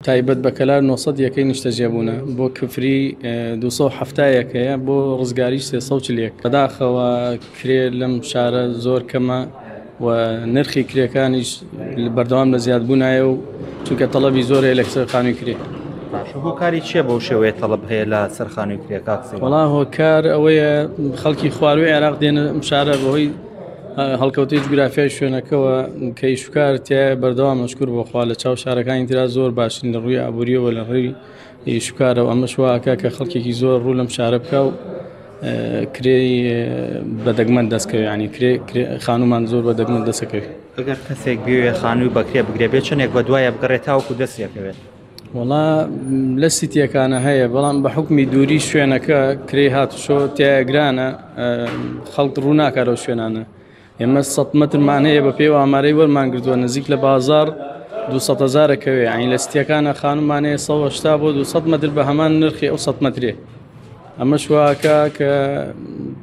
تایبەت بە کەلار 900 یەکەی نیشتەجێبوونە، بۆ کفری 270 یەکەیە، بۆ ڕزگاریش 341. بەداخەوە کرێ لەم شارە زۆر کەمە و نرخی کرێکانیش بەردەوام لە زیادبوونایە و چونکە تەڵەبی زۆر هەیە لەسەر خانووی کرێ. باشە هۆکاری چییە بەو شێوەیە تەڵەب هەیە لە سەر خانووی کرێ کاک سەیوان؟ وەڵا هۆکار ئەوەیە خەڵکی خوارووی عێراق دێنە ئەم شارە بەهۆی هەڵکەوتەی جوگرافیای شوێنەکەوە کە ئیشوکار تایە بەردەوامە شکر بۆ خوا لە چاو شارەکانی ترا زۆر باشن لە ڕووی ئابووریەوە لە ڕووی ئیشوکارەوە ئەمەش وا ئەکا کە خەڵکێکی زۆر ڕوو لەم شارە بکا و کرێی بە دەگمەن دەستکەوێ ینی کرێ خانومان زۆر بە دەگمەن دەسەکەوێت. ئەگەر کەسێک بێوێ خانووی بەکرێ بگرێ بێ چەندێک بە دوایە بگەڕێ تاوەکو دەستێکەوێت؟ وەڵا لە سیتیەکانە هەیە بەڵام بە حکمی دووری شوێنەکە کرێی هاتوچۆ تایە گرانە خەڵک ڕوو ناکات لەو شوێنانە ئێمە 100 مەترمان هەیە بە پێی ئامارەی وەرمان گرتووە نزیک لە بازار 200 هەزارە کەوێ یعنی لە سیتیەکانە خانومان هەیە 180 بۆ 200 مەتر بە هەمان نرخی ئەو 100 مەترێ ئەمەش واکە کە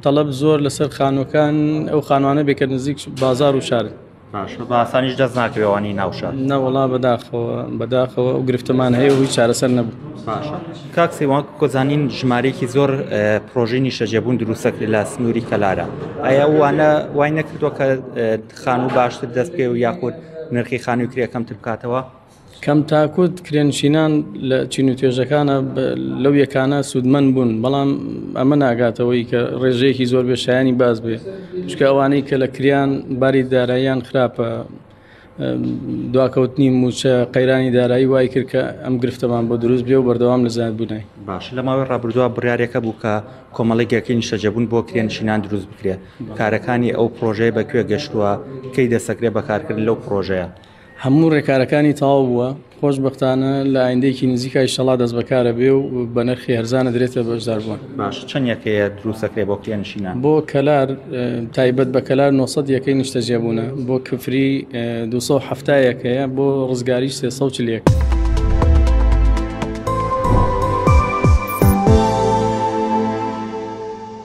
تەڵەب زۆر لەسەر خانووەکان ئەو خانوانە بێ کە نزیک بازار و شارن. باشە بە ئاسانیش دەست ناکەوێ ئەوانەی ناو شار. نەوەڵا بەداخەوە بەداخەوە ئەو گرفتەمان هەیە و هیچ چارەسەر نەبوو. باشە کاک سەیوان کۆزانین ژمارەیەکی زۆر پرۆژەی نیشتەجێبوون دروستەکرێت لە سنووری کەلارە ئایا وانە وای نەکردووە کە خانوو باشتر دەست بکەوێ و یاخود نرخی خانووی کرێ کەمتر بکاتەوە؟ کەم تاکوت کرێنشینان لە چین و توێژەکانە لەو یەکانە سوودمەند بوون، بەڵام ئەمە ناگاتەوەی کە ڕێژەیەکی زۆر بێ شایانی باس بێ، چونکە ئەوانەی کە لە کریان باری داراییان خراپە، دواکەوتنی مووچە، قەیرانی دارایی وای کرد کە ئەم گرفتەمان بۆ دروست بێ و بەردەوام لە زیادبوونای. باشە لە ماوەی ڕابردووە بڕیارێک هەبوو کە کۆمەڵێک یەکەی نیشتەجێبوون بۆ کرێنشینان دروست بکرێ، کارەکانی ئەو پڕۆژەیە بە کوێ گەشتووە، کەی دەستەکرێ بە کارکردن لەو پڕۆژەیە؟ هەموو ڕێکارەکانی تەواو بووە، خۆشبەختانە لە ئایندەیەکی نزیکا ئیشەڵا دەستبەکارە بێ و بە نرخی هەرزانە درێتە بەشداربووان. باشە چەند یەکەیە دروستەکرێ بۆ کرێنشینان؟ بۆ کەلار تایبەت بە کەلار 900 یەکەی نیشتەجێبوونە، بۆ کفری 270 یەکەیە، بۆ ڕزگاریش 340 یەکە.